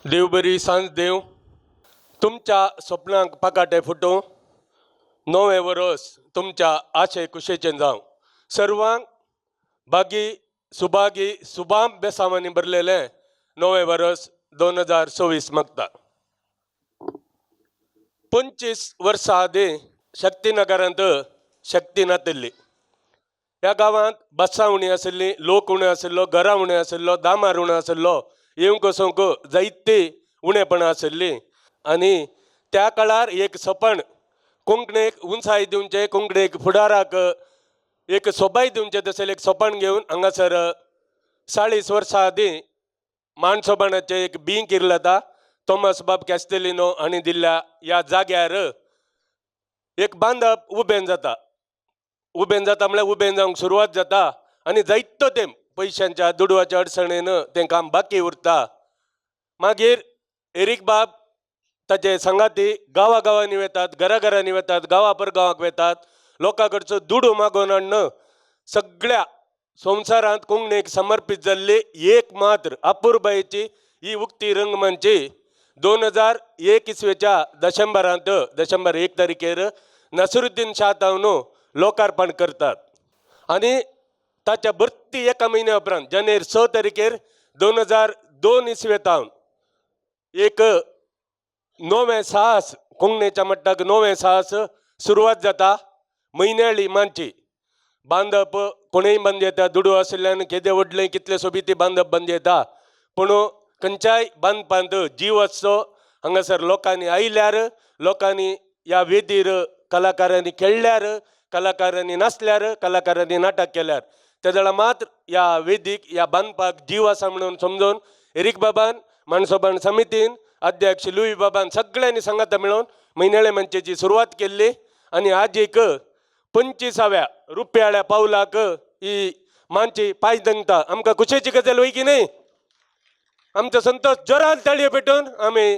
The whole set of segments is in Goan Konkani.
देव बरी सांज देव. तुमच्या सपनांक पाकाटे फुटूं, नवें वरस तुमच्या आशे कुशेचें जावं. सर्वांक बागी सुभागी सुबाम बेसांवांनी भरलेलें नवें वरस 2024 मागता. 25 वर्सां आदीं शक्तीनगरांत शक्ती नातिल्ली. ह्या गांवांत बसां उणी आशिल्लीं, लोक उणे आशिल्लो, घरां उणें आशिल्लो, दामार उणो आशिल्लो, येवंक वचूंक जायतीं उणेपणां आशिल्लीं. आनी त्या काळार एक सपन कोंकणीक उंचाय दिवचें, कोंकणीक फुडाराक एक सोबाय दिवचें तशें एक सपन घेवन हांगासर 40 वर्सां आदीं मानसोबाणाचें एक बीं किरलता थॉमस बाब कॅस्टेलिनो हांणी दिल्ल्या ह्या जाग्यार एक बांदप उबें जाता. उबें जाता म्हळ्यार उबें जावंक सुरवात जाता आनी जायतो तेंप पयशांच्या दुडवाच्या अडचणीन तें काम बाकी उरता. मागीर एरीक बाब ताचे सांगाती गांवा गांवांनी वेतात, घरा घरांनी वेतात, गांवा पर गांवाक वेतात, लोकां कडचो दुडू मागोवन हाडून सगळ्या संवसारांत कोंकणीक समर्पीत जाल्ली एक मात्र अपुरबायेची ही उक्ती रंगमंची 2001 इसवेच्या दशंबरांत, दशंबर 1 तारखेर नसरुद्दीन शाह तावन लोकार्पण करतात. आनी ताच्या भरती एका म्हयन्या उपरांत जानेर 6 तारखेर 2002 इसवे तावन एक नवें साहस कोंकणीच्या मट्टाक नवें साहस सुरवात जाता. म्हयन्याळी मानची बांदप कोणूय बांद येता, दुडू आशिल्ल्यान केदें व्हडलें कितलें सोबीत बांदप बांद येता, पूण खंयच्याय बांदपांत जीव आसचो. हांगासर लोकांनी आयल्यार, लोकांनी ह्या वेदीर कलाकारांनी खेळ्ळ्यार, कलाकारांनी नाचल्यार, कलाकारांनी नाटक केल्यार तेदळा मात्र ह्या वेदीक ह्या बांदपाक जीव आसा म्हणून समजून एरीक बाबान, माणसोबान समितीन, अध्यक्ष लुई बाबान सगळ्यांनी सांगाता मेळोवन म्हयन्याळे मंचेची सुरवात केल्ली. आनी आज एक 25व्या रुपयाळ्या पावलाक ही मानची पांय दंगता. आमकां खुशेची गजाल वय की न्ही? आमचो संतोष जोरान ताळयो पेटून आमी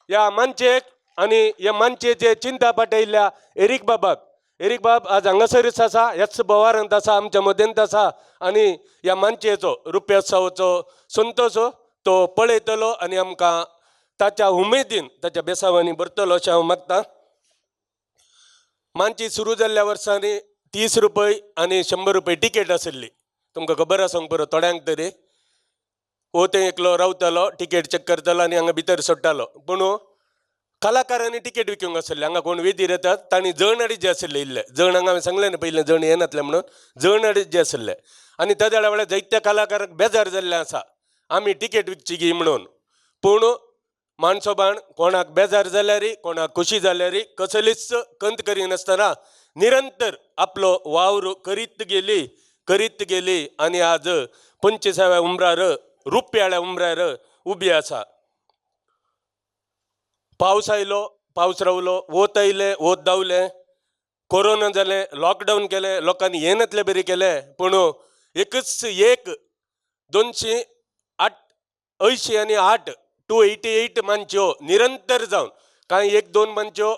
ह्या मानचेक आनी ह्या मानचेचे चिंता पाटयल्ल्या एरीक बाबाक. एरीक बाब आज हांगासरच आसा, ह्याच भोवारांत आसा, आमच्या मदेंत आसा आनी ह्या मानचेचो रुप्योत्सवाचो संतोष तो पळयतलो आनी आमकां ताच्या उमेदीन ताच्या बेसावांनी भरतलो अशें हांव मागतां. मानची सुरू जाल्ल्या वर्सांनी 30 रुपये आनी 100 रुपये टिकेट आशिल्ली. तुमकां खबर आसूंक पुरो थोड्यांक तरी. वो थंय एकलो रावतालो, टिकेट चॅक करतालो आनी हांगा भितर सोडटालो. पूण कलाकारांनी टिकेट विकूंक आसले. हांगा कोण वेदीर येतात तांणी जण अडीच आशिल्ले, इल्ले जण. हांगा हांवें सांगलें न्ही पयलें जण येनातले म्हणून, जण अडीच आशिल्ले. आनी त्या वेळार जायत्या कलाकारांक बेजार जाल्लें आसा, आमी टिकेट विकची गी म्हणून. पूण मानसोबाण कोणाक बेजार जाल्यार, कोणाक खोशी जाल्यार कसलीच कंत करिनासतना निरंतर आपलो वावर करीत गेली, करीत गेली आनी आज 25व्या उमरार, रुपयाळ्या उमरार उबी आसा. पावस आयलो, पावस रावलो, वत आयलें, वत धांवलें, कोरोना जालें, लॉकडावन केलें, लोकांनी येनातलें बरी केलें. पूण एकच एक 208 88, 288 मानच्यो निरंतर जावन, कांय एक दोन मानच्यो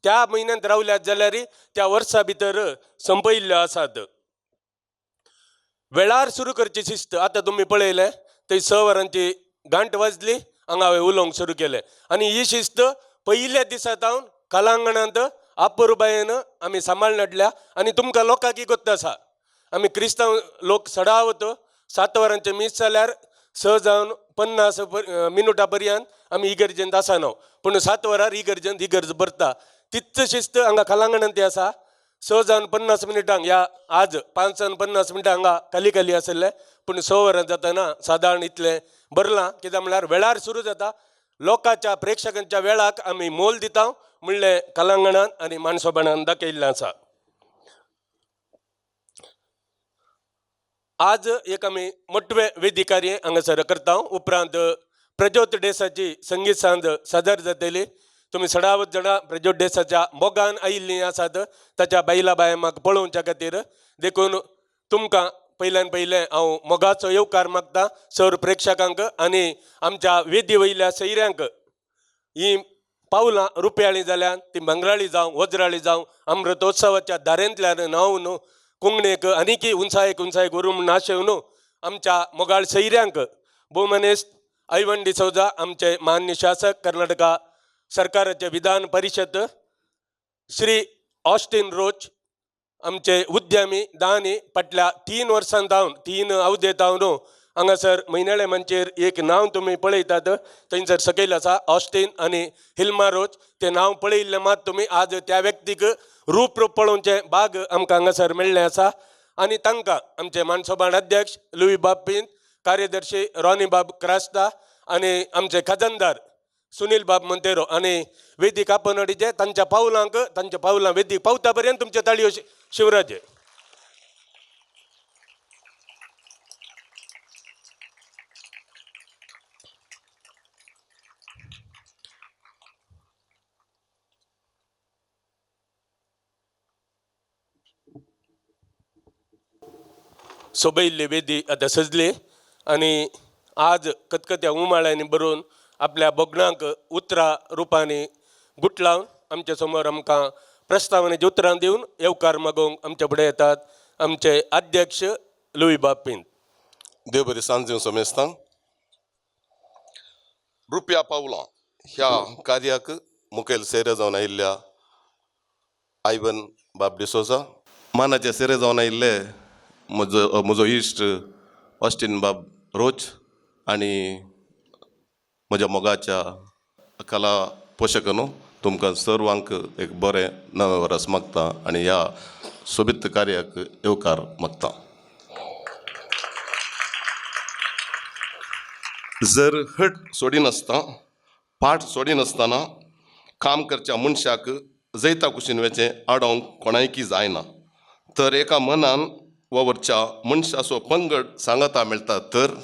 त्या म्हयन्यांत रावल्यात जाल्यार त्या वर्सा भितर संपयिल्ल्यो आसात. वेळार सुरू करची शिस्त. आतां तुमी पळयलें थंय 6 वरांची घांट वाजली, हांगा हांवें उलोवंक सुरू केलें. आनी ही शिस्त पयल्या दिसा सावन कलांगणांत अपुरबायेन आमी सांबाळून हाडल्या. आनी तुमकां लोकांक गोत्त आसा, आमी क्रिस्तांव लोक सडावत 7 वरांचें मीस जाल्यार 6 जावन 50 मिनुटां पर्यंत आमी इगर्जेंत आसना, पूण 7 वरार इगर्जेंत इगर्ज भरता. तीच शिस्त हांगा कलांगणांत आसा. 6 जावन 50 मिनटांक ह्या आज 5 जावन 50 मिनटां हांगा खाली खाली आशिल्लें, पूण 6 वरां जातना सादारण इतलें भरलां. कित्याक म्हणल्यार वेळार सुरू जाता, लोकांच्या प्रेक्षकांच्या वेळाक आमी मोल दिता म्हणलें कलांगणान आनी मानसोबाणान दाखयल्लें आसा. आज एक आमी मोटवे वेदिकार्य हांगासर करता. उपरांत प्रज्योत डेसाची संगीत सांज सादर जातली. तुमी सडावत जाणां प्रज्योत डेसाच्या मोगान आयिल्लीं आसात ताच्या बायला बायमाक पळोवच्या खातीर. देखून तुमकां पयल्यान पयलें हांव मोगाचो येवकार मागता सर प्रेक्षकांक आनी आमच्या वेदी वयल्या सैऱ्यांक. ही पावलां रुपयाळीं जाल्यान ती भांगराळी जावं, वज्राळी जावं, अमृतोत्सवाच्या दारेंतल्यान न्हांवन कोंकणीक आनीकय उंचायेक उंचायेक व्हरूं म्हूण आशेवन आमच्या मोगाळ सैऱ्यांक भोवमानेस्त आयवन डिसोजा आमचे मान्य शासक, कर्नाटका सरकाराचे विधान परिशद, श्री ऑस्टीन रोच आमचे उद्यमी दानी, फाटल्या 3 वर्सां जावन 3 अवधे जावन हांगासर म्हयन्याळे मंचेर एक नांव तुमी पळयतात थंयसर सकयल आसा ऑस्टीन आनी हिल्मा रोच. तें नांव पळयिल्लें मात तुमी आज त्या व्यक्तीक रूप रूप पळोवचें बाग आमकां हांगासर मेळ्ळें आसा. आनी तांकां आमचे मानसोबाण अध्यक्ष लुई बाब पिंत, कार्यदर्शी रॉनी बाब क्रास्ता आनी आमचे खजानदार सुनील बाब मोंतेरो आनी वेदीक आपोवणीचे तांच्या पावलांक तांच्या पावलां वेदीक पावता पर्यंत तुमचे ताळयो शिवराजे. सोबयल्ली वेदी आतां सजली आनी आज कतकत्या उमाळ्यांनी बरोवन आपल्या भोगणांक उतरां रुपांनी गुटलावन आमच्या समोर आमकां प्रस्तावनेची उतरां दिवन येवकार मागोवंक आमच्या फुडें येतात आमचे अध्यक्ष लुई बाब पिंत. देव बरी सांज दिवं समेस्तांक. रुपया पावलां ह्या कार्याक मुखेल सेरे जावन आयिल्ल्या आयवन बाब डिसोजा, मानाचे सेरे जावन आयिल्ले म्हजो म्हजो इश्ट ऑस्टीन बाब रोच आनी म्हज्या मोगाच्या कला पोशकांनो, तुमकां सर्वांक एक बरें नवें वर्स मागता आनी ह्या सोबीत कार्याक येवकार मागता. जर हट सोडिनासतना पाठ सोडिनासतना काम करच्या मनशाक जैता कुशीन वेचें आडोवंक कोणायकी जायना, तर एका मनान वावरच्या मनशाचो पंगड सांगाता मेळटा तर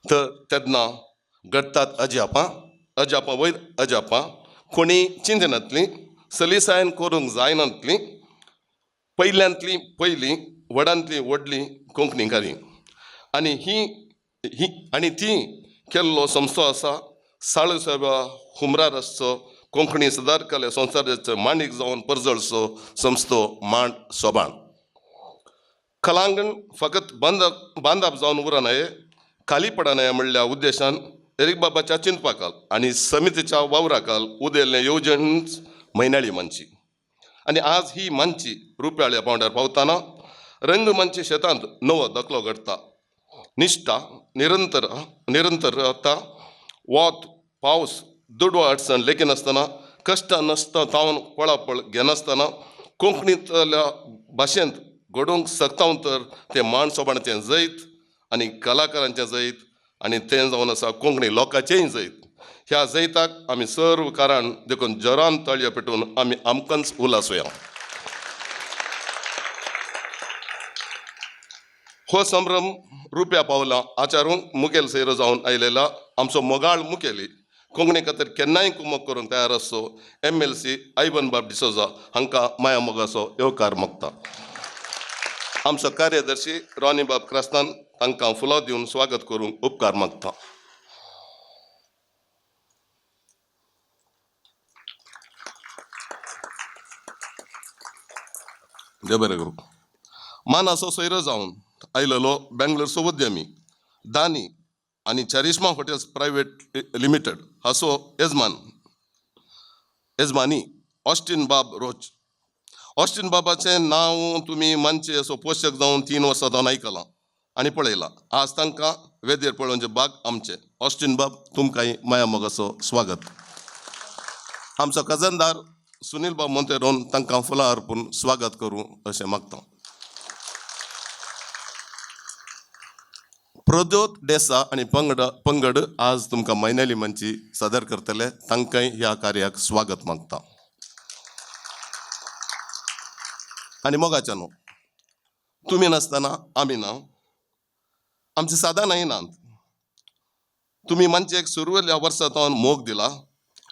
तर तेन्ना घडटात अजापां, अजापां वयर अजापां, कोणी चिंतनातलीं सलिसायन करूंक जायनातलीं, पयल्यांतलीं पयलीं, व्हडांतलीं व्हडलीं कोंकणी कार्य आनी ही ही आनी ती केल्लो संस्थो आसा साळसायबा हुमरार आसचो कोंकणी सदारकाले संवसाराचो माणीक जावन परजळचो संस्थो मांड सोबाण. कलांगण फकत बांदप जावन उरनाये, खाली पडनाये म्हणल्या उद्देशान एरीक बाबाच्या चिंतपाकाल आनी समितीच्या वावराकाल उदेल्लें येवजणच म्हयन्याळी मानची. आनी आज ही मानची रुपयाळ्या पांवड्यार पावतना रंगमानची शेतांत नवो दाखलो घडटा. निश्ठा, निरंतरता, वत पावस, दुडवा अडचण लेखिनासतना, कश्टां नासतना तावन पळापळ घेनासतना कोंकणींतल्या भाशेंत घडोवंक शकता तर तें मांड सोबाणाचें जैत आनी कलाकारांचें जैत आनी तें जावन आसा कोंकणी लोकांचेंय जैत. ह्या जैताक आमी सर्व कारण देखून जरान ताळयो पेटोवन आमी आमकांच उलासुया. हो संभ्रम रुपया पावलां आचारूंक मुखेल सैरो जावन आयलेला आमचो मोगाळ मुखेली कोंकणी खातीर केन्नाय कुमक करूंक तयार आसचो MLC आयवन बाब डिसोजा हांकां माया मोगाचो येवकार मागता. आमचो कार्यदर्शी रॉनी बाब क्रास्तान तांकां फुलां दिवन स्वागत करूंक उपकार मागता. देव बरें करूं. मानाचो सोयरो जावन आयलेलो बेंगलोरचो उद्यमी दानी आनी चरिश्मा हॉटेल्स प्रायवेट लिमिटेड हाचो येजमानी ऑस्टीन बाब रोच. ऑस्टीन बाबाचें नांव तुमी मानचे असो पोशक जावन 3 वर्सां जावन आयकलां आनी पळयलां. आज तांकां वेदेर पळोवचें बाग आमचें. ऑस्टीन बाब, तुमकांय माया मोगाचो स्वागत. आमचो खजानदार सुनील बाब मोंतेरोन तांकां फुलां अर्पून स्वागत करूं अशें मागता. प्रद्योत डेसा आनी पंगड आज तुमकां म्हयन्याली मंची सादर करतले, तांकांय ह्या कार्याक स्वागत मागता. आनी मोगाच्या न्हू, तुमी नासतना आमी ना, आमची सादां नात. तुमी मानचेक सुरवेल्या वर्सा तावन मोग दिला,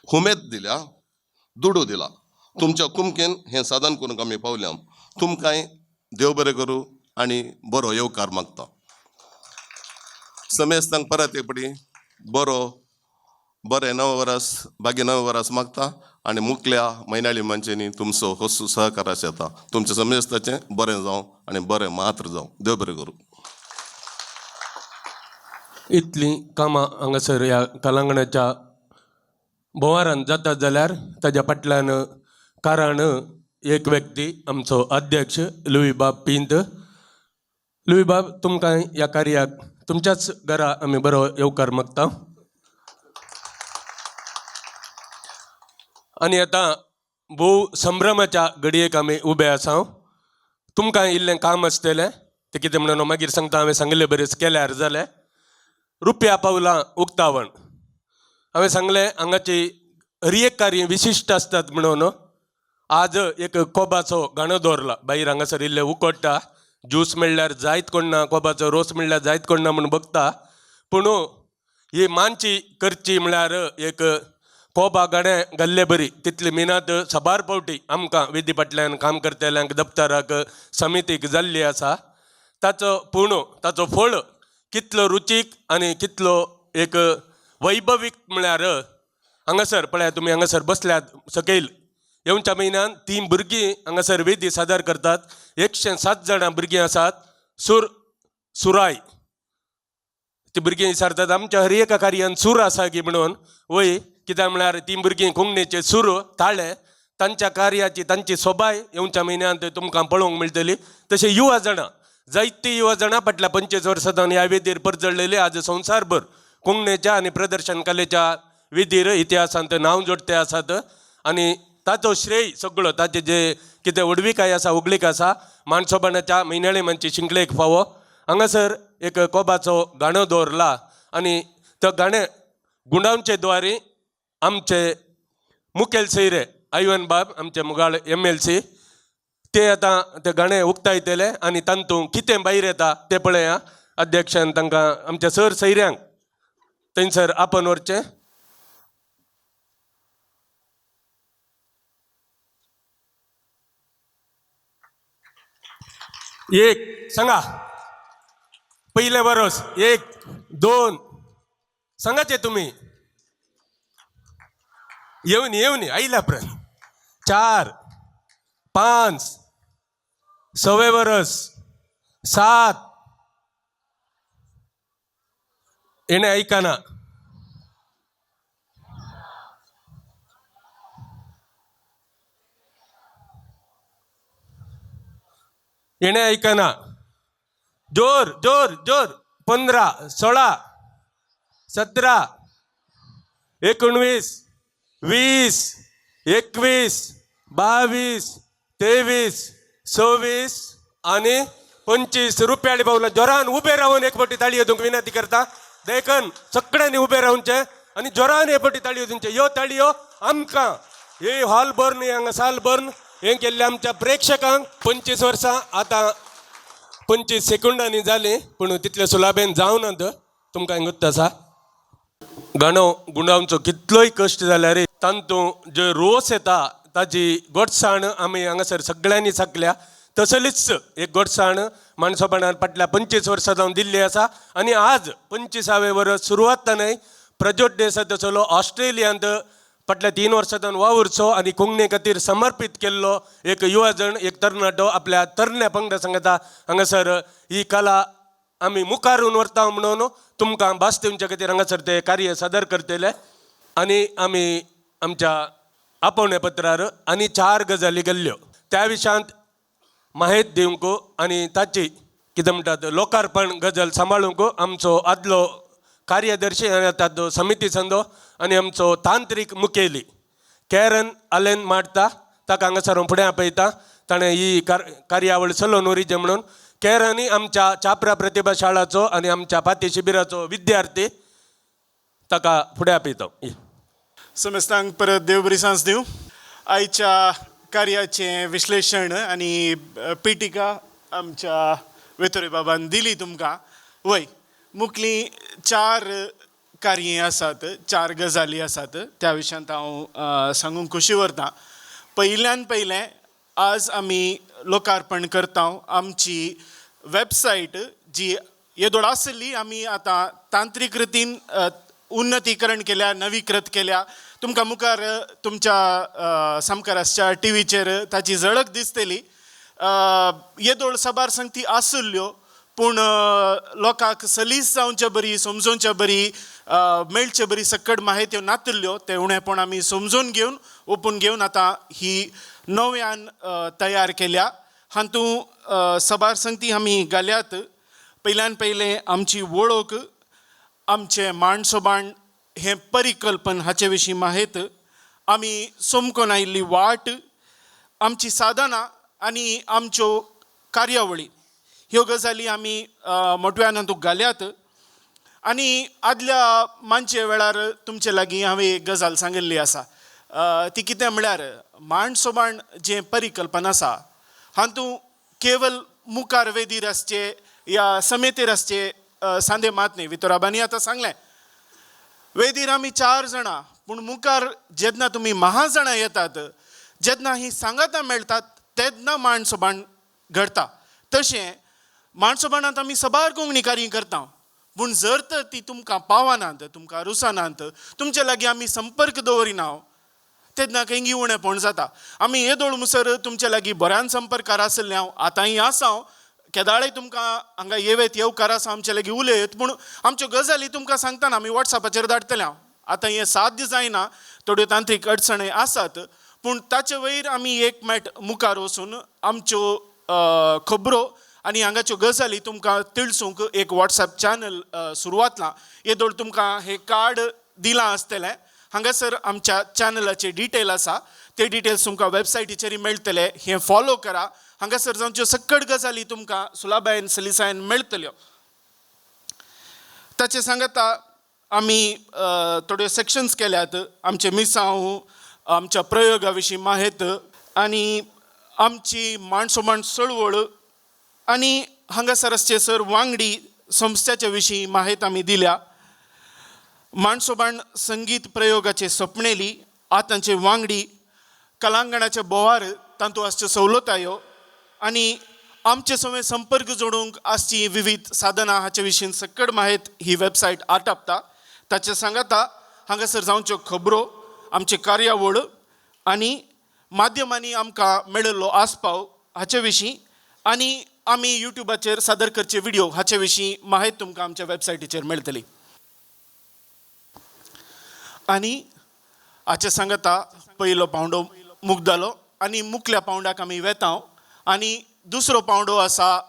हुमेद दिल्या, दुडू दिला. तुमच्या कुमकेन हें साधन करूंक आमी पावल्या. तुमकांय देव बरें करूं आनी बरो येवकार मागता. समेस्तांक परत एक फावटी बरो बरें नवें वर्स, बागी नवें वर्स मागता आनी मुखल्या म्हयन्याळी मंचेनी तुमचो हो सहकार आसा. तुमचें समेस्ताचें बरें जावं आनी बरें मात्र जावं. देव बरें करूं. इतलीं कामां हांगासर ह्या कलांगणाच्या भोंवारान जातात जाल्यार ताज्या फाटल्यान कारण एक व्यक्ती आमचो अध्यक्ष लुईबाब पिंत. लुईबाब, तुमकां ह्या कार्याक तुमच्याच घरा आमी बरो येवकार मागता. आनी आतां भोव संभ्रमाच्या घडयेक आमी उबे आसा. तुमकां इल्लें काम आसतलें तें कितें म्हणून मागीर सांगता. हांवें सांगिल्लें बरेंच केल्यार जालें. रुपया पावलां उक्तावण हांवें सांगलें हांगाची हर एक कार्य विशिश्ट आसतात म्हणून. आज एक कोबाचो गाणो दवरला. भायर हांगासर इल्लें उकडटा, ज्यूस मेळ्ळ्यार जायत कोण ना, कोबाचो रोस मेळ्ळ्यार जायत कोण ना म्हूण बगता. पूण ही मानची करची म्हळ्यार एक कोबा गाणें घाल्ले बरी तितली मिनात साबार फावटी आमकां वेदी फाटल्यान काम करतल्यांक दप्तराक समितीक जाल्ली आसा. ताचो पूण ताचो फळ कितलो रुचीक आनी कितलो एक वैभवीक म्हळ्यार हांगासर पळयात तुमी हांगासर बसल्यात सकयल येवच्या म्हयन्यान तीं भुरगीं हांगासर वेदी सादर करतात. 107 जाणां भुरगीं आसात. सूर सुराय ती भुरगीं विचारतात आमच्या हर एका कार्यान सूर आसा की म्हणून. वय, कित्याक म्हळ्यार तीं भुरगीं कोंकणीचे सूर ताळे तांच्या कार्याची तांची सोबाय येवच्या म्हयन्यांत तुमकां पळोवंक मेळटली. तशें युवा जाणां जायतीं युवा जाणां फाटल्या 25 वर्सां जावन ह्या वेदीर परजळ्ळेली आज संवसारभर कोंकणीच्या आनी प्रदर्शन कलेच्या वेदीर इतिहासांत नांव जोडते आसात. आनी ताचो श्रेय सगळो ताचे जे कितें व्हडविकाय आसा उगळीक आसा मानसोबाणाच्या म्हयन्याळे मानची शिंकळेक फावो. हांगासर एक कोबाचो गाणो दवरला आनी तो गाणें गुंडावचे द्वारे आमचे मुखेल सोयरे आयवन बाब आमचे मुगाळ MLC ते आतां ते गाणें उक्तायतले आनी तांतूं कितें भायर येता तें पळया. अध्यक्षान तांकां आमच्या सर सैऱ्यांक थंयसर आपोवन व्हरचें. एक सांगा पयलें वरोस 1 2 सांगाचे तुमी येवन येवन आयल्या उपरांत 4 5 6 वरस 7 हेणें आयकना. हेणें आयकना. जोर जोर जोर 15 16 17 19 20 21 22 23 26 आनी 25 रुपयाळी पावलां जोरान उबे रावन एक फावटी ताळयो दिवंक विनंती करता. देखून सगळ्यांनी उबे रावचें आनी जोरान एक फावटी ताळयो दिवचे. ह्यो ताळयो आमकां हे हॉल भरून हांगा साल भरून हें केल्लें आमच्या प्रेक्षकांक. 25 वर्सां आतां 25 सेकंडांनी जालीं पूण तितले सुलाबेन जावनात. तुमकां गुत्त आसा गाणो गुंडावचो कितलोय कश्ट जाल्यार तांतूं जे रोस येता ताजी गोडसाण आमी हांगासर सगळ्यांनी साकल्या. तसलीच एक गोडसाण माणसोपणान फाटल्या 25 वर्सां जावन दिल्ली आसा. आनी आज 25वें वर्स सुरवात न्हय प्रज्योत देसा तसलो ऑस्ट्रेलियांत फाटल्या 3 वर्सां जावन वावुरचो आनी कोंकणी खातीर समर्पीत केल्लो एक युवाजण एक तरणाटो आपल्या तरण्या पंगडा सांगता हांगासर ही कला आमी मुखारून व्हरता म्हणून तुमकां भास दिवच्या खातीर हांगासर ते कार्य सादर करतले. आनी आमी आमच्या आपोवण्या पत्रार आनी 4 गजाली गेल्ल्यो त्या विशयांत माहित दिवंक आनी ताची कितें म्हणटात लोकार्पण गजाल सांबाळूंक आमचो आदलो कार्यदर्शी आनी आतां समिती संदो आनी आमचो तांत्रीक मुखेली कॅरन अलेन माडता ताका हांगासर फुडें आपयता. ताणें ही कार्यावळ चलोवन व्हरिचें म्हणून कॅरनी आमच्या चापरा प्रतिभा शाळाचो आनी आमच्या पाती शिबिराचो विद्यार्थी ताका फुडें आपयता. समेस्तांक परत देव बरी सांज दिवं. आयच्या कार्याचें विश्लेशण आनी पिटिका आमच्या वेतोरे बाबान दिली तुमकां. वय मुखली 4 कार्यां आसात, 4 गजाली आसात त्या विशयांत हांव सांगूंक खोशी व्हरतां. पयल्यान पयलें आज आमी लोकार्पण करता आमची वेबसायट जी येदोळ आसली आमी आतां तांत्रीक रितीन उन्नतीकरण केल्या, नवीकृत केल्या. तुमकां मुखार तुमच्या सामकार आसच्या टिवीचेर ताची झळक दिसतली. येदोळ साबार संगती आसल्यो पूण लोकांक सलीस जावचे बरी, समजोवचे बरी, मेळचे बरी सक्कड माहित्यो नातिल्ल्यो, ते उणेपण आमी समजून घेवन ओपून घेवन आतां ही नव्यान तयार केल्या. हातूंत सबार संगती आमी घाल्यात. पयल्यान पयलें आमची वळख, आमचें माणसोबाण हें परिकल्पन हाचे विशीं माहित, आमी समकोन आयिल्ली वाट, आमची साधनां आनी आमच्यो कार्यावळी, ह्यो गजाली आमी मोटव्यान हातूंत घाल्यात. आनी आदल्या मानचे वेळार तुमचे लागीं हांवें एक गजाल सांगिल्ली आसा, ती कितें म्हळ्यार माणसोबाण जें परिकल्पन आसा हातूंत केवल मुखार वेदीर आसचे या समेतेर आसचे सांदे मात न्ही. वितोराबांनी आतां सांगलें वेदीर आमी 4 जाणां, पूण मुखार जेन्ना तुमी महाजाणां येतात, जेन्ना ही सांगातां मेळटात तेन्ना माणसोबाण घडटा. तशें माणसोबाणांत आमी सबार कोंकणी कार्य करता, पूण जर तर ती तुमकां पावनात, तुमकां रुसनात, तुमचे लागीं आमी संपर्क दवरिना, तेन्ना खंय उणेपण जाता. आमी येदोळ मुसर तुमचे लागीं बऱ्यान संपर्कार आशिल्ले हांव, आतांय आसा हांव, केदाळय तुमकां हांगा येवेत येवकार आसा, आमचे लागीं उलयत, पूण आमच्यो गजाली तुमकां सांगतना आमी वॉट्सॅपाचेर धाडटले हांव. आतां हें साध्य जायना, थोड्यो तांत्रीक अडचणी आसात, पूण ताचे वयर आमी एक मेट मुखार वचून आमच्यो खबरो आनी हांगाच्यो गजाली तुमकां तिळसूंक एक वॉट्सॅप चॅनल सुरवातलां. येदोळ तुमकां हें कार्ड दिलां आसतलें, हांगासर आमच्या चॅनलाचे डिटेल आसा, ते डिटेल्स तुमकां वेबसायटीचेर मेळटले. हें फॉलो करा, हांगासर जावच्यो सक्कड गजाली तुमकां सुलाबायन सलिसायन मेळटल्यो. ताचे सांगता आमी थोड्यो सेक्शन्स केल्यात, आमचे मिसांव, आमच्या प्रयोगा विशीं माहित आनी आमची माणसोमाण चळवळ आनी हांगासर आसचे सर वांगडी संस्थेच्या विशीं माहित आमी दिल्या. माणसोबाण संगीत प्रयोगाचे सपनेली, आतांचे वांगडी, कलांगणाचे बोवार तातूंत आसच्यो सवलतायो आनी आमचे सगळे संपर्क जोडूंक आसची विविध साधनां हाचे विशीं सक्कड माहित ही वेबसायट आटापता. ताचे सांगाता हांगासर जावच्यो खबरो, आमचे कार्यावळ आनी माध्यमांनी आमकां मेळिल्लो आस्पाव हाचे विशीं आनी आमी युट्यूबाचेर सादर करचे व्हिडिओ हाचे विशीं माहित तुमकां आमच्या वेबसायटीचेर मेळटली. आनी हाचे सांगाता पयलो पावंडो मुगदालो आनी मुखल्या पावंड्याक आमी वेता. आनी दुसरो पावंडो आसा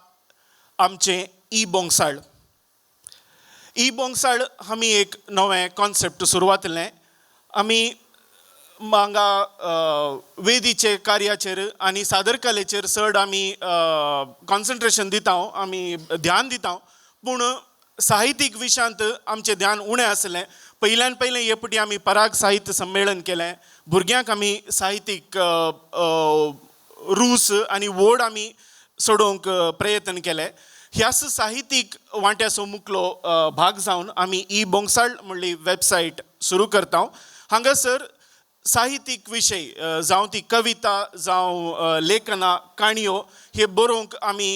आमचें ई बोंगसाळ. ई बोंगसाळ आमी एक नवें कॉन्सेप्ट सुरवातलें. आमी हांगा वेदीचे कार्याचेर आनी सादर कलेचेर चड आमी कॉन्सन्ट्रेशन दिता, आमी ध्यान दिता, पूण साहित्यीक विशयांत आमचें ध्यान उणें आसलें. पयल्यान पयलें हे फावटी आमी पराग साहित्य संमेलन केलें, भुरग्यांक आमी साहित्यीक रूच आनी वोड आमी सोडोवंक प्रयत्न केले. ह्याच साहित्यीक वांट्याचो मुखलो भाग जावन आमी ई बोंगसाळ म्हणली वेबसायट सुरू करता. हांगासर साहित्यीक विशय जावं ती कविता, जावं लेखनां, काणयो हे बरोवंक आमी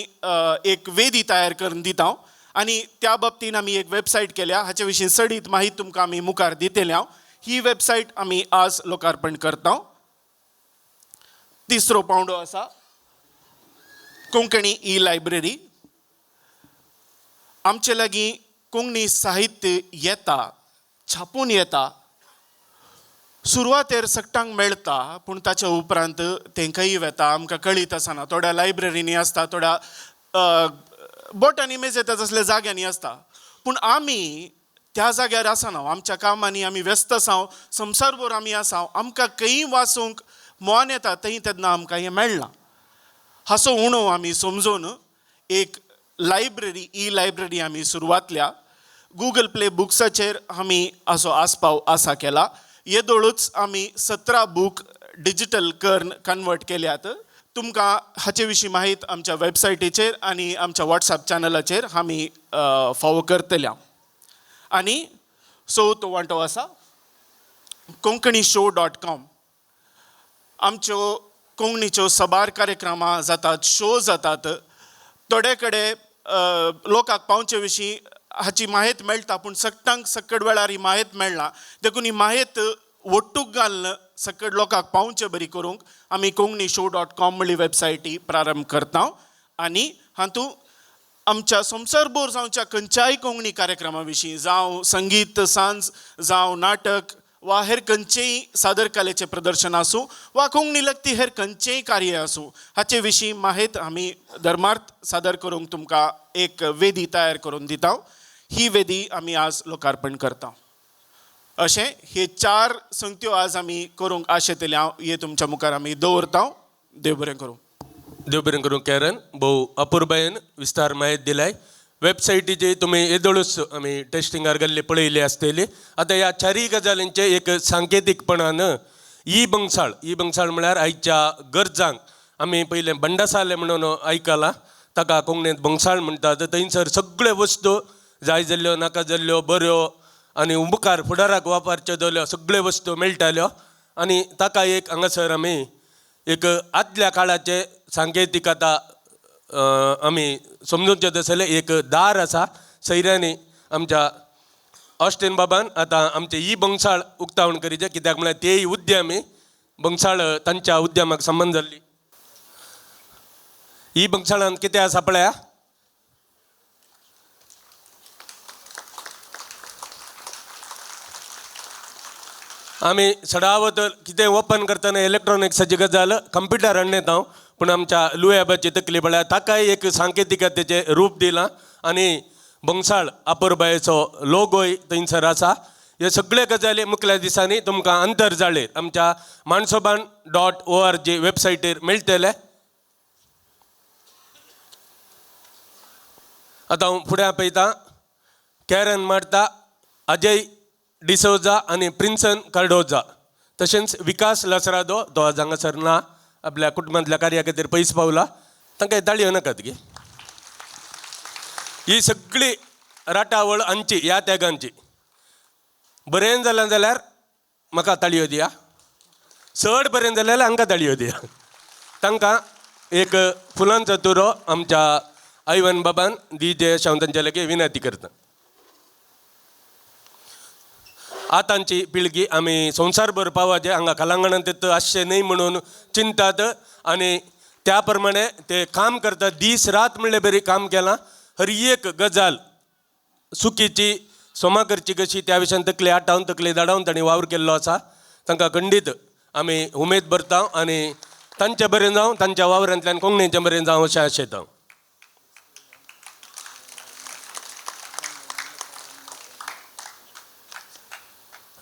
एक वेदी तयार करून दिता आनी त्या बाबतीन आमी एक वेबसायट केल्या. हाचे विशीं चडीत माहिती तुमकां आमी मुखार दितले हांव. ही वेबसायट आमी आज लोकार्पण करता. तिसरो पावंडो आसा कोंकणी ई लायब्ररी. आमचे लागीं कोंकणी साहित्य येता, छापून येता, सुरवातेर सगटांक मेळटा, पूण ताच्या उपरांत तेंकांय वेता, आमकां कळीत आसना. थोड्या लायब्ररींनी आसता, थोड्या बोटांनी मेज येता तसल्या जाग्यांनी आसता, पूण आमी त्या जाग्यार आसना. आमच्या कामांनी आमी व्यस्त आसा, संवसारभर आमी आसा, आमकां खंय वाचूंक मन येता थंय तेन्ना आमकां हें मेळना. हाचो उणो आमी समजून एक लायब्ररी, ई लायब्ररी आमी सुरवातल्या. गुगल प्ले बुक्साचेर आमी हाचो आस्पाव आसा केला. येदोळूच आमी 17 बूक डिजिटल करून कन्वर्ट केल्यात. तुमकां हाचे विशीं माहिती आमच्या वेबसायटीचेर आनी आमच्या वॉट्सॅप चॅनलाचेर आमी फावो करतल्या. आनी चवथो वांटो आसा कोंकणी शो डॉट कॉम. आमच्यो कोंकणीच्यो सबार कार्यक्रमां जातात, शो जातात, थोडे कडेन लोकांक पावचे विशीं हाची माहिती मेळटा, पूण सगटांक सक्कड वेळार ही माहिती मेळना. देखून ही माहिती ಒಟ್ಟುಗ್ घालून सकड लोकांक पावचे बरी करूंक आमी कोंकणी शो डॉट कॉम म्हणली वेबसायटी प्रारंभ करता. आनी हातूंत आमच्या संवसारभर जावच्या खंयच्याय कोंकणी कार्यक्रमा विशीं, जावं संगीत सांज, जावं नाटक वा हेर खंयचेय सादर कलेचें प्रदर्शन आसूं वा कोंकणी लगती हेर खंयचेय कार्य आसूं, हाचे विशीं माहेत आमी धर्मार्थ सादर करूंक तुमकां एक वेदी तयार करून दिता. ही वेदी आमी आज लोकार्पण करता. अशें हे चार संगत्यो आज आमी करूंक आशेतले हांव हे तुमच्या मुखार आमी दवरता. देव बरें करूं. देव बरें करूं कॅरन, भोव अपुरबायेन विस्तार म्हायती दिलाय. वेबसायटीची तुमी येदोळूच आमी टेस्टिंगार गेल्ली पळयली आसतली. आतां ह्या चारूय गजालींचें एक सांकेतीकपणान ई बंगसाळ, ई बंगसाळ म्हळ्यार आयच्या गरजांक आमी पयलें बंडासाले म्हणून आयकलां, ताका कोंकणींत बंगसाळ म्हणटात. थंयसर सगळ्यो वस्तू जाय जाल्ल्यो नाका जाल्ल्यो बऱ्यो आनी मुखार फुडाराक वापरच्यो जाल्यो सगळ्यो वस्तू मेळटाल्यो. आनी ताका एक हांगासर आमी एक आदल्या काळाचे सांकेतीक आतां आमी समजूनचें तसलें एक दार आसा. सैऱ्यांनी आमच्या ऑस्टीन बाबान आतां आमचें ही बंगसाळ उक्तावण करीचें, कित्याक म्हळ्यार तेय उद्यमी बंगसाळ तांच्या उद्यमाक संबंद जाल्ली. ही बंगसाळान कितें आसा पळया, आमी सडावत कितें ओपन करतना इलेक्ट्रॉनिक्साची गजाल कंप्युटर हाडण्यात हांव, पूण आमच्या लुयाबाची तकली पळया ताकाय एक सांकेतिकतेचें रूप दिलां आनी बंगसाळ अपुरबायेचो लोगोय थंयसर आसा. हे सगळे गजाली मुखल्या दिसांनी तुमकां आंतरजाळेर आमच्या mansoban.org वेबसायटीर मेळटले. आतां हांव फुडें आपयतां कॅरन मार्ता, अजय डिसोजा आनी प्रिन्सन कार्डोजा, तशेंच विकास लसरादो तो आज हांगासर ना, आपल्या कुटुंबांतल्या कार्या खातीर पयस पावला, तांकां ताळयो नाकात गे. ही सगळी राटावळ आमची ह्या त्यागांची. बरें जालें जाल्यार म्हाका ताळयो दिया, चड बरें जालें जाल्यार हांकां ताळयो दिया. तांकां एक फुलांचो तुरो आमच्या आयवन बाबान दी जे अशें हांव तांच्या लागीं विनंती करता. आतांची पिळगी आमी संवसारभर पावाचे हांगा कलांगणांत आसचें न्हय म्हणून चिंतात आनी त्या प्रमाणे ते काम करतात. दीस रात म्हणल्यार बरी काम केलां. हर एक गजाल चुकीची सोमा करची कशी त्या विशयान तकली आटावन तकली धाडावन तांणी वावर केल्लो आसा. तांकां खंडीत आमी उमेद भरता आनी तांचे बरें जावं, तांच्या वावरांतल्यान कोंकणीचें बरें जावं अशें आशेता.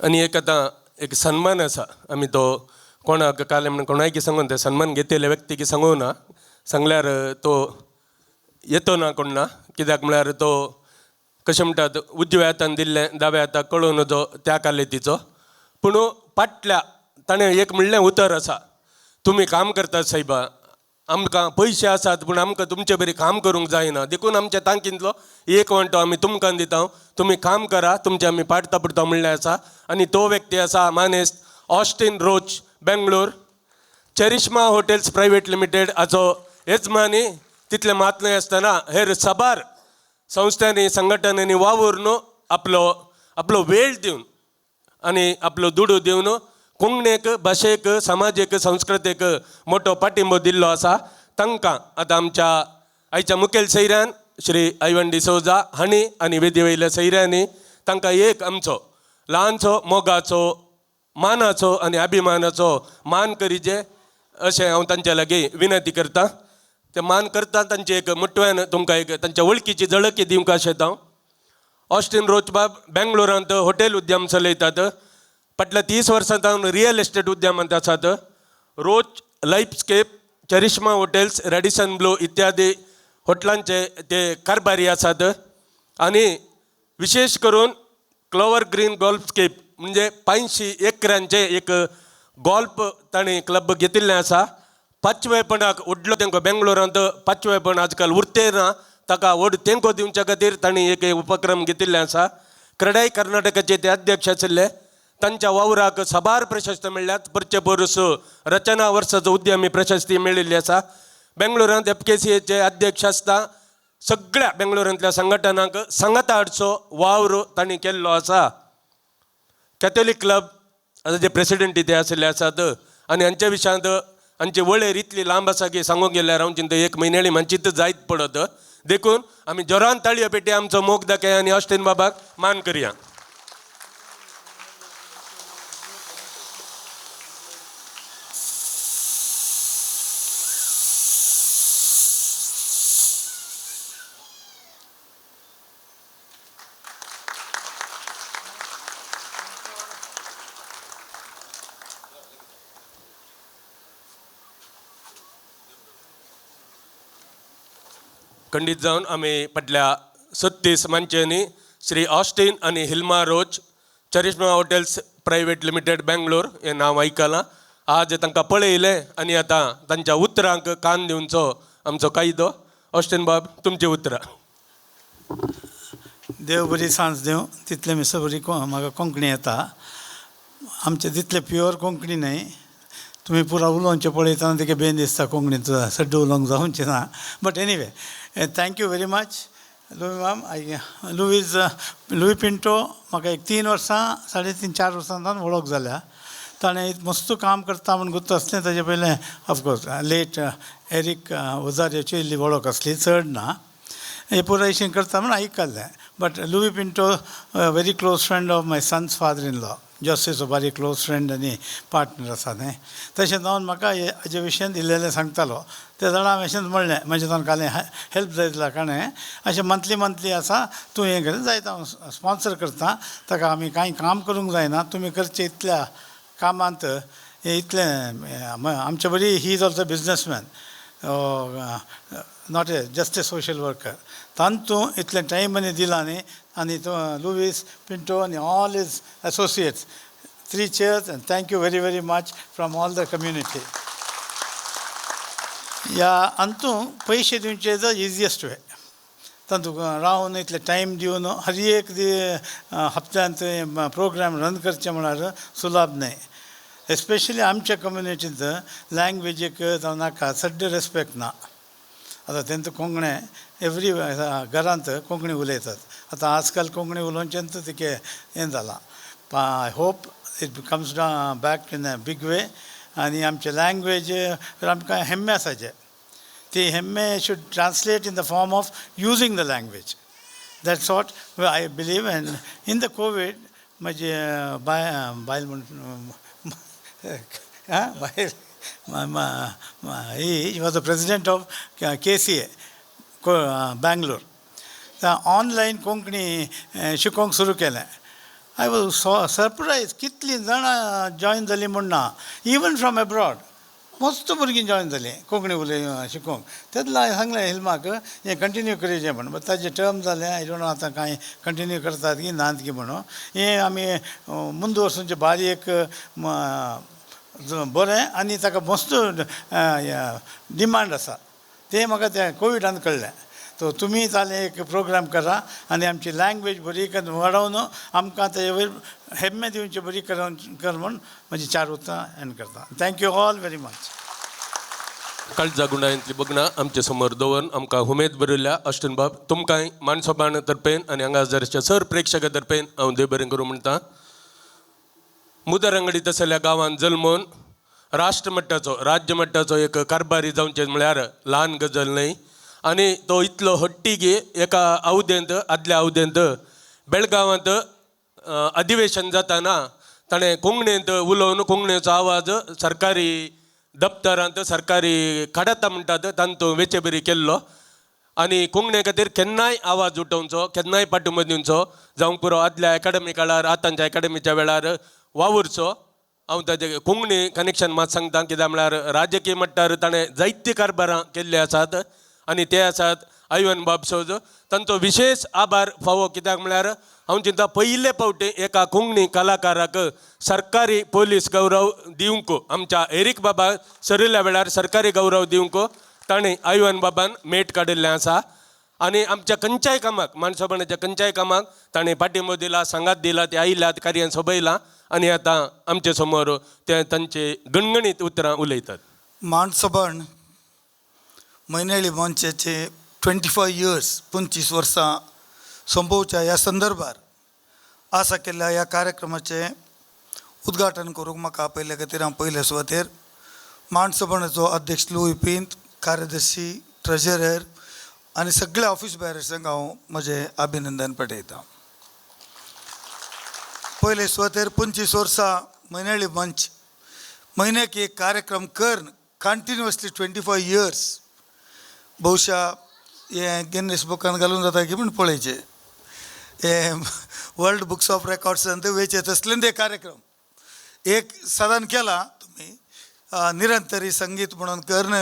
आनी एक आतां एक सन्मान आसा, आमी तो कोणाक काल म्हणून कोणायकी सांगून ते सन्मान घेतलेल्या व्यक्तीक सांगू ना, सांगल्यार तो येतो ना कोण ना, कित्याक म्हळ्यार तो कशें म्हणटात उजव्या हातान दिल्लें दाव्या हाताक कळून नजो त्या कालेतीचो. पूण फाटल्या ताणें एक म्हणलें उतर आसा, तुमी काम करतात सायबा, आमकां पयशे आसात पूण आमकां तुमचे बरी काम करूंक जायना, देखून आमच्या तांकींतलो एक वांटो आमी तुमकां दिता, तुमी काम करा, तुमचे आमी पाट तापडटा म्हणलें आसा. आनी तो व्यक्ती आसा मानेस्त Austin Roach, Bangalore, Charishma hotels private limited हाचो येजमानी. तितलें मात न्हय आसतना हेर साबार संस्थांनी संघटनांनी वावुरून आपलो आपलो वेळ दिवन आनी आपलो दुडू दिवन कोंकणीक, भाशेक, समाजीक, संस्कृतीक मोठो पाठिंबो दिल्लो आसा. तांकां आतां आमच्या आयच्या मुखेल सैऱ्यान श्री आयवन डिसोजा हांणी आनी वेदी वयल्या सैऱ्यांनी तांकां एक आमचो ल्हानसो मोगाचो, मानाचो आनी अभिमानाचो मान करीचे अशें हांव तांच्या लागीं विनंती करता. ते मान करता तांचे एक मोटव्यान तुमकां एक तांच्या वळखीची झळकी दिवंक आशेता हांव. ऑस्टीन रोचबाब बेंगलोरांत हॉटेल उद्यम चलयतात. फाटल्या 30 वर्सां सावन रियल एस्टेट उद्यमांत आसात. Roach Lifescape, Charishma hotels, Radisson Blu इत्यादी हॉटेलांचे ते कारभारी आसात. आनी विशेश करून क्लोवर ग्रीन गोल्फस्केप म्हणजे 85 एकरांचे एक गोल्फ तांणी क्लब घेतिल्लें आसा. पाचवेपणाक व्हडलो तेंको बेंगलोरांत पाचवेपण आजकाल उरते ना, ताका व्हड तेंको दिवच्या खातीर तांणी एक उपक्रम घेतिल्ले आसा. क्रेडाय कर्नाटकाचे ते अध्यक्ष आशिल्ले. तांच्या वावराक साबार प्रशस्ती मेळ्ळ्यात. परचे परस रचना वर्साचो उद्यमी प्रशस्ती मेळिल्ली आसा. बेंगलोरांत FKCAचे अध्यक्ष आसता. सगळ्या बेंगलोरांतल्या संघटनांक सांगाता हाडचो वावर तांणी केल्लो आसा. कॅथोलीक क्लब आतां जे प्रेसिडेंट ते आशिल्ले आसात आनी हांच्या विशयांत हांची वळेर इतली लांब आसा की सांगूंक गेल्यार हांव चिंता एक म्हयन्याळी मातशीच जायत पडत. देखून आमी जोरान ताळयो पेटी आमचो मोग दाखय आनी ऑस्टीन बाबाक मान करया. खंडीत जावन आमी फाटल्या 36 मानच्यांनी श्री ऑस्टीन आनी Hilma Roach Charishma hotels private limited Bangalore हें नांव आयकलां. आज तांकां पळयलें आनी आतां तांच्या उतरांक कान दिवचो आमचो कायदो. ऑस्टीन बाब, तुमची उतरां. देव बरी सांज दिवं. तितलें मिसो बरी म्हाका कोंकणी येता. आमचें तितलें प्युअर कोंकणी न्हय. तुमी पुरा उलोवचें पळयतना तिका बेन दिसता कोंकणींत सड्ड उलोवंक जावचें ना. But anyway, thank you very much Louis ma'am. Luis Louis Pinto म्हाका एक 3 वर्सां 3.5 4 वर्सां जावन वळख जाल्या. ताणें मस्त काम करता म्हूण गुत्त आसलें. ताजे पयलें ऑफकोर्स लेट एरीक ओजारियोची इल्ली वळख आसली, चड ना. हे पुराय अशें करता म्हूण आयकल्लें. But Louis Pinto very close friend of my son's father in law Joseph, बारी क्लोज फ्रेंड आनी पार्टनर आसा न्हय. तशें जावन म्हाका हाजे विशयान इल्लें सांगतालो. ते जाणा हांवें अशेंच म्हणलें, म्हजें तांकां कालें हेल्प जाय जाल्यार काणें अशें मंथली मंथली आसा तूं हें कर जायत हांव स्पॉन्सर करता ताका. आमी कांय काम करूंक जायना, तुमी करचें इतल्या कामांत हें इतलें आमचे बरी. He is also businessman, not a just a social worker. तांतूं इतलें टायम आनी दिला न्ही. आनी तो लुवीस पिंटो आनी all his associates, 3 cheers and thank you very very much from all the community. ह्या अंतू पयशे दिवचे is easiest वे. तातूंत रावन इतले टायम दिवन हर एक हप्त्यांत प्रोग्राम रन करचें म्हळ्यार सुलभ न्हय. एस्पेशली आमच्या कम्युनिटींत लँग्वेजीक जावं नाका सड्डे रेस्पेक्ट ना. आतां तेंचो कोंकणे एवरी घरांत कोंकणी उलयतात. आतां आजकाल कोंकणी उलोवचें तितकें हें जालां. I hope it comes back in a big way. आनी आमचे लँग्वेज आमकां हेम्मे आसाचे ती हेम्मे should translate in the form of using the language. That's what I believe. And in the COVID म्हजी बायल म्हण बायल he was the president of KCA Bangalore. Online Konkani शिकोवंक सुरू केलें. I was surprise कितलीं जाणां जॉयन जालीं म्हूण ना. इवन फ्रॉम एब्रॉड मस्त भुरगीं जॉयन जालीं कोंकणी उलय शिकोवंक. तेन्ना हांवें सांगलें हिल्माक हें कंटिन्यू करचें म्हूण. बट ताजें टर्म जालें, I don't know आतां कांय कंटिन्यू करतात की नात की म्हणून. हें आमी मुंद वचूनचें बारी एक बरें आनी ताका मस्त डिमांड आसा तें म्हाका तें कोविडान कळ्ळें. सो तुमी जालें एक प्रोग्राम करा आनी आमची लँग्वेज बरी वाडोवन आमकां तेजे वयर हेम्मे दिवचे बरी कर म्हूण म्हजी 4 उतरां एंड करता. Thank you all very much. काळजा गुंडायंतली बगना आमचे समोर दवरून आमकां हुमेद बरयल्या ऑस्टीन बाब तुमकांय मानसोबाण तर्फेन आनी हांगा हजारच्या सर प्रेक्षका तर्फेन हांव देव बरें करूं म्हणटा. मुदरंगडी तसल्या गांवांत जल्मून राष्ट्रमट्टाचो राज्यमट्टाचो एक कारभारी जावचें म्हळ्यार ल्हान गजाल न्हय. आनी तो इतलो हट्टी की एका अवधेंत आदल्या अवधेंत बेळगांवांत अधिवेशन जाताना ताणें कोंकणींत उलोवन कोंकणीचो आवाज सरकारी दप्तरांत सरकारी खाडाता म्हणटात तांतूं वेचेबरी केल्लो. आनी कोंकणी खातीर केन्नाय आवाज उठोवचो, केन्नाय पाठिंबो दिवचो, जावंक पुरो आदल्या एकाडमी काळार आतांच्या एकाडमीच्या वेळार वावुरचो. हांव ताजे कोंकणी कनेक्शन मात सांगता कित्याक म्हळ्यार राजकीय मट्टार ताणें जायतीं कारभारां केल्लीं आसात आनी ते आसात आयवन बाब सोज. तांचो विशेश आभार फावो कित्याक म्हळ्यार हांव चिंता पयले फावटी एका कोंकणी कलाकाराक सरकारी पोलीस गौरव दिवंक आमच्या एरीक बाबा सरिल्ल्या वेळार सरकारी गौरव दिवंक ताणें आयवन बाबान मेट काडिल्लें आसा. आनी आमच्या खंयच्याय कामाक मानसोबाणाच्या खंयच्याय कामाक ताणें पाठिंबो दिला, सांगात दिला, ते आयल्यात कार्यान सोबयलां आनी आतां आमचे समोर ते तांचे गणगणीत उतरां उलयतात. मानसोबाण म्हयनेळी मंचाचे 25 इयर्स 25 वर्सां सोंपोवच्या ह्या संदर्भार आसा केल्ल्या ह्या कार्यक्रमाचें उद्घाटन करूंक म्हाका आपयल्ल्या खातीर हांव पयले सुवातेर मानसोबाणाचो अध्यक्ष लुई पिंत, कार्यदर्शी, ट्रेजरर, आनी सगळ्या ऑफिस बॅरर्सांक हांव म्हजें अभिनंदन पाठयतां. पयले सुवातेर 25 वर्सां म्हयन्याळी मंच म्हयन्याक एक कार्यक्रम करून कंटिन्युअसली 25 इयर्स, बहुशा हें गिन्नीस बुकान घालून जाता की म्हूण पळयचें, हें वर्ल्ड बुक्स ऑफ रेकॉर्ड्सान ते वेचे तसले ते कार्यक्रम एक सदान केला तुमी. निरंतरी संगीत म्हणून करून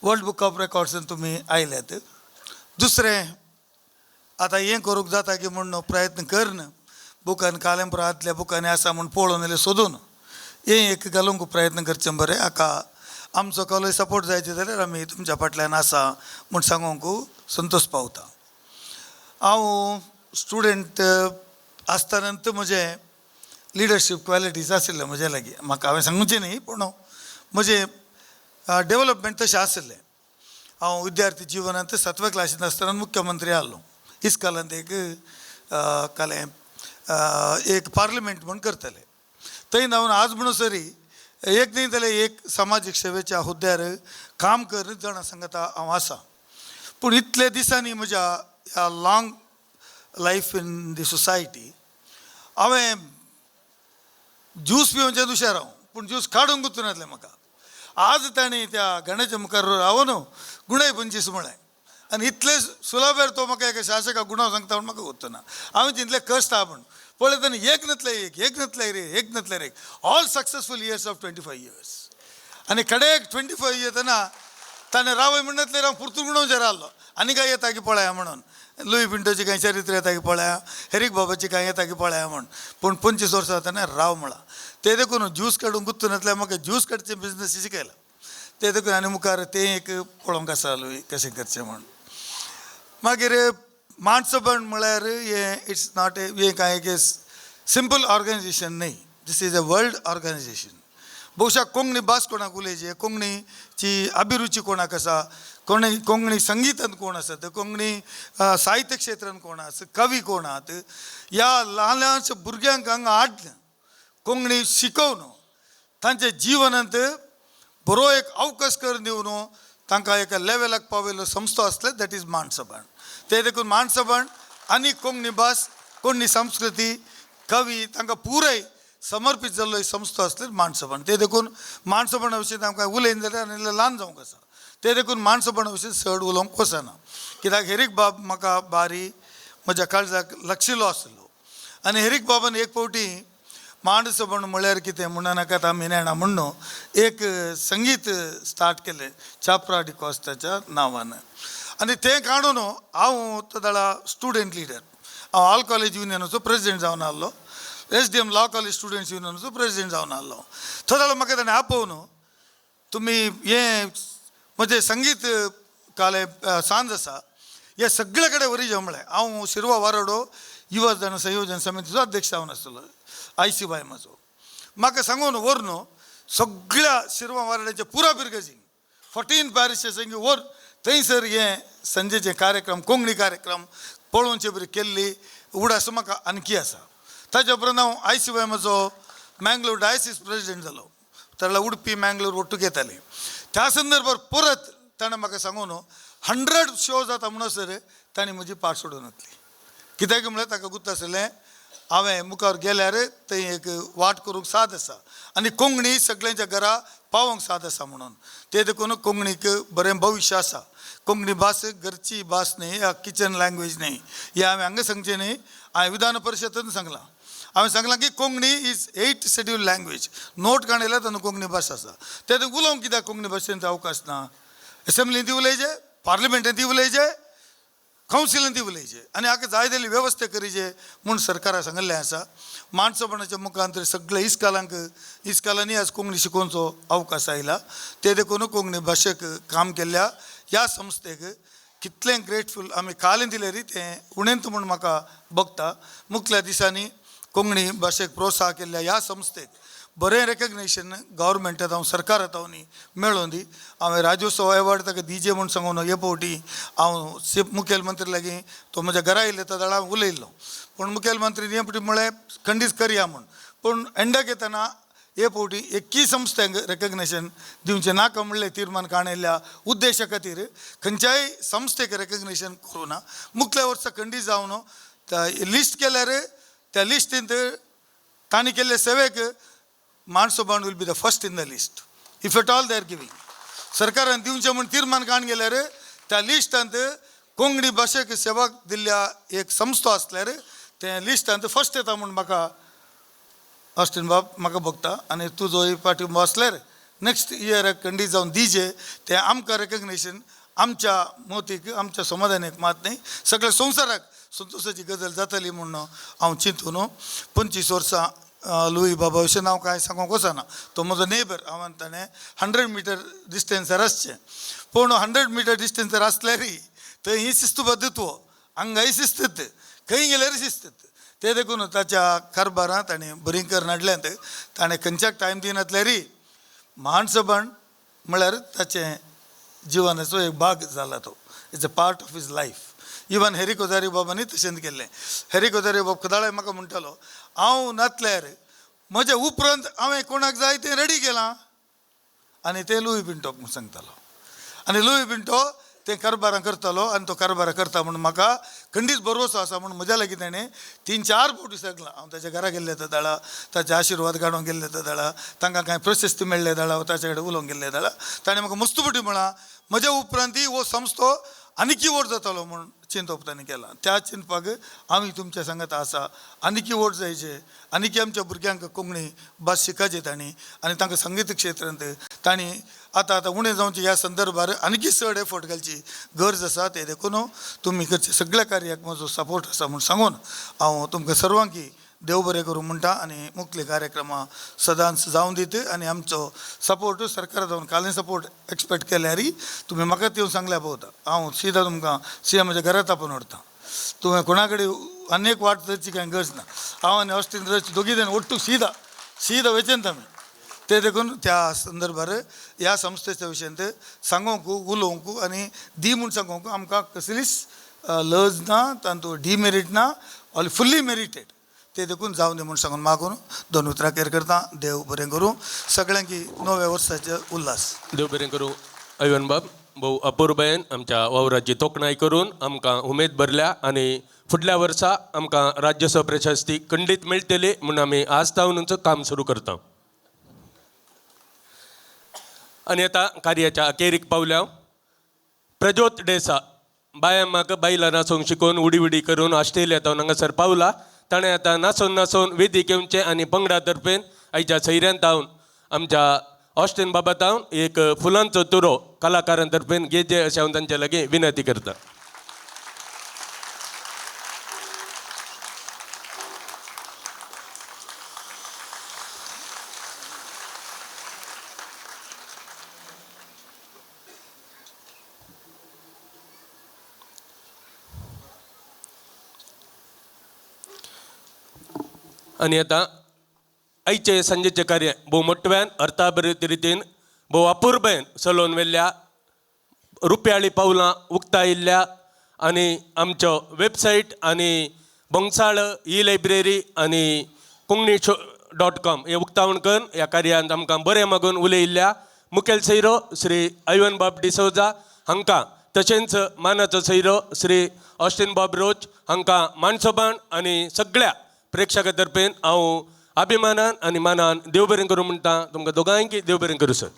वर्ल्ड बुक ऑफ रेकॉर्ड्सान तुमी आयल्यात. दुसरें आतां हें करूंक जाता की म्हूण प्रयत्न करून बुकान कालेंपुरांतल्या बुकांनी आसा म्हूण पळोवन जाल्यार सोदून हें एक घालूंक प्रयत्न करचें बरें. हाका आमचो कॉलेज सपोर्ट जायचे जाल्यार आमी तुमच्या फाटल्यान आसा म्हूण सांगूंक संतोश पावता. हांव स्टुडंट आसतना म्हजें लिडरशीप क्वॉलिटीज आशिल्लें म्हजे लागीं, म्हाका हांवें सांगचें न्ही पूण म्हजें डेवलपमेंट तशें आशिल्लें. हांव विद्यार्थी जिवनांत 7व्या क्लासींत आसतना मुख्यमंत्री आहलो. इस्कालांत एक कालें एक पार्लमेंट म्हूण करतले, थंय धांवन आज म्हणून सरी एक न्ही जाल्यार एक समाजीक सेवेच्या हुद्द्यार काम करीत जाणां सांगता हांव आसा. पूण इतले दिसांनी म्हज्या ह्या long life in the society हांवें ज्यूस पिवचें दुशेर हांव, पूण ज्यूस काडूंक गुतून येतलें म्हाका. आज ताणें त्या गणाच्या मुखार रावन गुणय 25 म्हळें आनी इतले सुलाबेर तो म्हाका एका शासका गुणाव सांगता म्हूण म्हाका गुत्तना हांवें तितले कश्ट आहा म्हूण पळयतना एक नतले एक, एक नतले रे, एक नतले रे, all successful years of 25 years. आनी कडेक 25 येतना ताणें रावय म्हणतले हांव पुर्तू गुणोवचेर आहलो आनी काय येता की पळया म्हणून, लुई पिंटोची कांय चरित्र येता की पळया, हेरीक बाबाची कांय येता की पळया म्हूण, पूण 25 वर्सां ताणें राव म्हळां. तें देखून ज्यूस काडूंक गुत्तून येतलें म्हाका ज्यूस काडचें बिजनस शिकयला. तें देखून आनी मुखार तें एक पळोवंक आसा लुई कशें करचें म्हूण. मागीर माणसबण म्हळ्यार हें it's not a हें कांय एक सिंपल ऑर्गनायजेशन न्हय, this is a world organisation. बहुशा कोंकणी भास कोणाक उलयची, कोंकणीची अभिरुची कोणाक आसा, कोणी कोंकणी संगितान कोण आसात, कोंकणी साहित्य क्षेत्रान कोण आसा, कवी कोण आहात, ह्या ल्हान ल्हानशा भुरग्यांक हांगा हाडलें कोंकणी शिकोवन तांच्या जिवनांत बरो एक अवकाश करून दिवन तांकां एका लेवलाक पावयल्लो संस्था आसले, that is माणसबण. ते देखून माणसबण आनी कोंकणी भास, कोंकणी संस्कृती, कवी तांकां पुराय समर्पीत जाल्लो एक संस्था आसली माणसबण. ते देखून माणसबणा विशीं तांकां उलयन जाल्यार आनी ल्हान जावंक आसा. ते देखून माणसबणा विशीं चड उलोवंक वचना, कित्याक हेरीक बाब म्हाका बारी म्हज्या काळजाक लक्षिल्लो आसलो आनी हेरीक बाबान एक फावटी माणसबण म्हळ्यार कितें म्हणून नाकात आमी नेणा म्हणून एक संगीत स्टार्ट केलें चाप्रा डिकॉस्टाच्या नांवान. आनी तें काडून हांव तदळा स्टुडंट लिडर, हांव ऑल कॉलेज युनियनाचो प्रेजिडेंट जावन आहलो, SDM law college students युनियनाचो प्रेजिडेंट जावन आहलो. तदळा म्हाका ताणें आपोवन तुमी हें म्हजें संगीत काले सांज आसा हे सगळे कडेन वरी जावं म्हळें. हांव शिरवा वारोडो युवा जन संयोजन समितीचो अध्यक्ष जावन आसलो आय सी वाय एमाचो. म्हाका सांगून व्हर न्हू सगळ्या शिरवा वारोड्याच्या पुरा बिरगजींक 14 पॅरिशांक व्हर, थंयसर हे संजेचे कार्यक्रम कोंकणी कार्यक्रम पळोवचे बरी केल्ली उडास म्हाका आणखी आसा. ताच्या उपरांत हांव आय सी वाय एमाचो मँगलोर डायसीस प्रेजिडेंट जालो, ताका उडपी मँगलोर ಒಟ್ಟು घेताले. त्या संदर्भार परत ताणें म्हाका सांगून 100 शो जाता म्हणसर ताणें म्हजी पाट सोडून घातली. कित्याक म्हळ्यार ताका गुत्त आसलें हांवें मुखार गेल्यार थंय एक वाट करूंक साद आसा आनी कोंकणी सगळ्यांच्या घरा पावोवंक साद आसा म्हणून. तें देखून कोंकणीक बरें भविश्य आसा. कोंकणी भास घरची भास न्ही, या किचन लँग्वेज न्ही, हें हांवें हांगा सांगचें न्ही, हांवें विधान परिशदेंत सांगलां. हांवें सांगलां की Konkani is 8 schedule language, note काडयल्यार तातूंत कोंकणी भास आसा. तें उलोवंक कित्याक कोंकणी भाशेंत अवकाश ना? एसेंब्लींत ती उलयचे, पार्लिमेंटांत ती उलयचे, कावन्सिलान ती उलयचे आनी हाका जाय जाल्ली वेवस्था करीचे म्हूण सरकाराक सांगिल्लें आसा. माणसपणाच्या मुखांत सगळे इस्कालांक इस्कालांनी आज कोंकणी शिकोवचो अवकाश आयला. ते देखून कोंकणी भाशेक काम केल्ल्या ह्या संस्थेक कितलें ग्रेटफूल आमी कालें दिलें तें उणेंत म्हूण म्हाका भोगता. मुखल्या दिसांनी कोंकणी भाशेक प्रोत्साहन केल्ल्या ह्या संस्थेक बरें रेकग्नेशन गव्हर्मेंटांत हांव सरकारांत हांव न्ही मेळोवन दी. हांवें राज्योत्सव एवॉर्ड ताका दिजे म्हूण सांगून हे फावटी हांव मुखेलमंत्री लागीं तो म्हज्या घरा येयले त्या वेळार हांव उलयल्लो, पूण मुखेलमंत्री हे फावटी म्हळें खंडीत करया म्हूण, पूण एंडाक येतना हे फावटी एक्की संस्थांक रेकग्नेशन दिवचें नाका म्हणलें तीर्मान काणयल्ल्या उद्देशा खातीर खंयच्याय संस्थेक रेकग्नेशन करूं ना. मुखल्या वर्सा खंडीत जावन लिस्ट केल्यार त्या लिस्टींत तांणी केल्ले सेवेक Mansaband will be the first in the list if at all they are giving. सरकारान दिवचें म्हूण तीर्मान काण गेल्यार त्या लिस्टांत कोंकणी भाशेक सेवा दिल्ल्या एक संस्था आसल्यार तें लिस्टांत फर्स्ट येता म्हूण म्हाका ऑस्टीन बाब म्हाका भोगता. आनी तुजोय पाठिंबो आसल्यार नेक्स्ट इयराक खंडीत जावन दिजे तें आमकां रेकग्नेशन आमच्या मोतीक आमच्या समाधानाक मात न्ही सगळ्या संवसाराक संतोशाची गजाल जातली म्हूण हांव चिंतून 25 वर्सां लुई बाबा विशीं हांव कांय सांगूंक वचना. तो म्हजो नेबर, हांवें ताणें 100 मिटर डिस्टन्सार आसचें, पूण 100 मिटर डिस्टन्सार आसल्यारय थंय ही शिस्तबद्धत्व हांगाय शिस्तत, खंय गेल्यार शिस्तत. ते देखून ताच्या कारभारांत ताणें बरीं करून हाडल्यांत. ताणें खंयच्याक टायम दिनासल्यारय माणसबण म्हळ्यार ताचें जिवनाचो एक भाग जाला तो, it's a part of his life. Even Harry Kothari बाबांनी तशेंच केल्लें. हॅरी कोजारी बाब कदाळाय म्हाका म्हणटालो हांव नातल्यार म्हज्या उपरांत हांवें कोणाक जाय तें रेडी केलां, आनी तें लुई पिंटोक म्हूण सांगतालो. आनी लुई पिंटो तें कारबारां करतालो आनी तो कारबारां करता म्हूण म्हाका खंडीत भरवसो आसा म्हूण म्हज्या लागीं ताणें 3-4 फावटी सांगलां. हांव ताच्या घरा गेल्ले दाळा, ताचे आशिर्वाद काडूंक गेल्ले दाळा, तांकां कांय प्रशस्ती मेळ्ळे दाळा, ताचे कडेन उलोवंक गेल्ले दाळा, ताणें म्हाका मस्त फावटी म्हळां म्हज्या उपरांत हो संस्थो आनीकी व्हड जातलो म्हूण चिंतप ताणें केलां. त्या चिंतपाक आमी तुमच्या सांगात आसा, आनीकी व्हड जायचे, आनीकी आमच्या भुरग्यांक कोंकणी भास शिकायची तांणी आनी तांकां संगीत क्षेत्रांत तांणी आतां आतां उणें जावचें ह्या संदर्भार आनीकी चड एफर्ट घालची गरज आसा. ते देखून तुमी करचे सगळ्या कार्याक म्हजो सपोर्ट आसा म्हूण सांगून हांव तुमकां सर्वांकी देव बरें करूं म्हणटा आनी मुखले कार्यक्रमां सदांच जावन दित आनी आमचो सपोर्ट सरकारा जावन कालय सपोर्ट एक्सपेक्ट केल्यारय तुमी म्हाका येवन सांगल्या पळोवता हांव सीधा तुमकां सीधा म्हज्या घरांत आपोवन व्हरता. तुवें कोणा कडेन आनी एक वाट धरची कांय गरज ना. हांव आनी ऑस्टीन रच दोगी जाण ಒಟ್ಟು सीधा सीधा वचेन आमी. ते देखून त्या संदर्भार ह्या संस्थेच्या विशयांत सांगोंक उलोवंक आनी दी म्हूण सांगोंक आमकां कसलीच लज ना, तातूंत डिमेरीट ना, ऑल फुल्ली मेरिटेड. ते देखून जावं दी म्हूण सांगून मागून दोन उतरां केर करता. देव बरें करूं सगळ्यांकी नव्या वर्साचे उल्हास. देव बरें करूं आयवन बाब, भोव अपुरबायेन आमच्या वावराची तोखणाय करून आमकां उमेद भरल्या आनी फुडल्या वर्सा आमकां राज्यसभा प्रशस्ती खंडीत मेळटली म्हूण आमी आज तावनूच काम सुरू करता. आनी आतां कार्याच्या अखेरीक पावल्या प्रज्योत डेसा बायां म्हाका बायलां नाचोवंक शिकोवन उडी उडी करून ऑस्ट्रेलिया तावन हांगासर पावला. ताणें आतां नाचोवन नाचोवन वेदीक येवचें आनी पंगडा तर्फेन आयच्या सैऱ्यान तावन आमच्या ऑस्टीन बाबा तावन एक फुलांचो तुरो कलाकारां तर्फेन घेजे अशें हांव तांचे लागीं विनंती करता. आनी आतां आयचे सांजेचें कार्य भोव मोटव्यान अर्थाभरीत रितीन भोव अपुरबायेन चलोवन व्हेल्ल्या रुपयाळी पावलां उक्तायिल्ल्या आनी आमच्यो वेबसायट आनी बोंगसाळ ई लायब्ररी आनी कोंकणी शो डॉट कॉम हे उक्तावण करून ह्या कार्यांत आमकां बरें मागून उलयिल्ल्या मुखेल सैरो श्री आयवन बाब डिसोजा हांकां, तशेंच मानाचो सैरो श्री ऑस्टीन बाब रोच हांकां मानसोबाण आनी सगळ्या प्रेक्षकां तर्फेन हांव अभिमानान आनी मानान देव बरें करूं म्हणटा. तुमकां दोगांयकी देव बरें करूं सर.